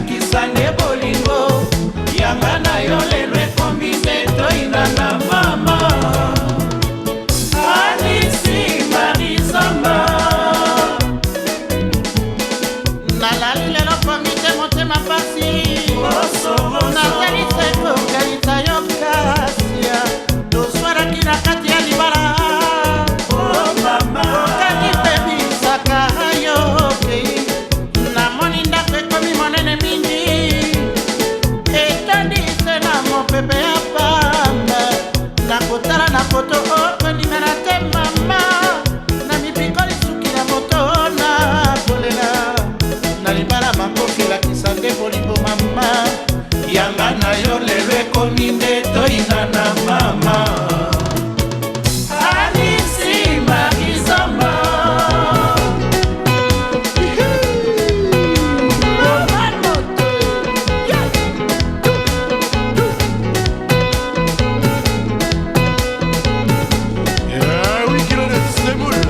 Elakisa nde bolingo yanga na yo lelo ekomi nde toyinana mama. Alisi Marizamba. Nalali lelo pongi te, motema pasi. Nazali se kokanisa yo kasia toswanaki na kati ya libala. Okangi mpe bisaka yo okei, namoni ndako ekomi monene mingi, etondi se na mopepe ya pamba. Nakotala na foto, okondimana te mama, na mipikoli suki na moto na kolela na libala makofi elakisa nde bolingo mama. Yanga na yo lelo ekomi nde toyinana mama. Alisi Marizamba. Ah oui, kilo de semoule.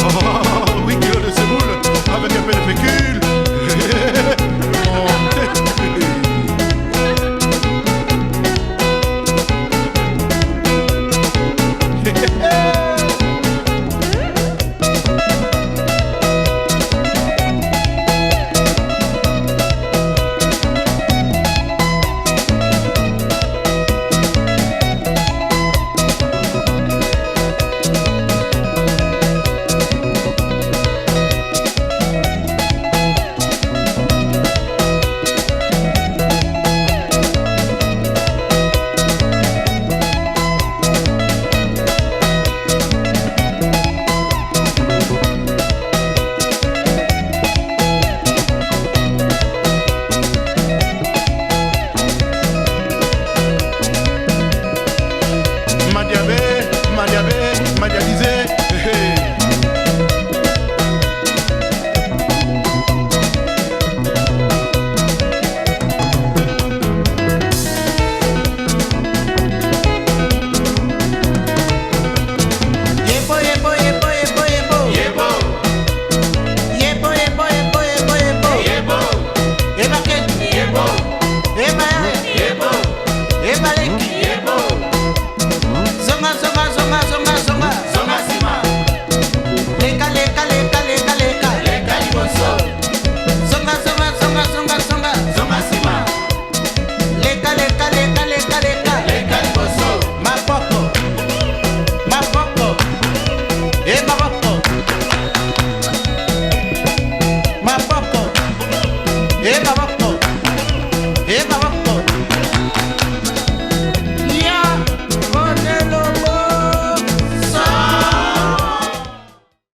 Oh, 8 kilos de semoule avec un peu de fécule.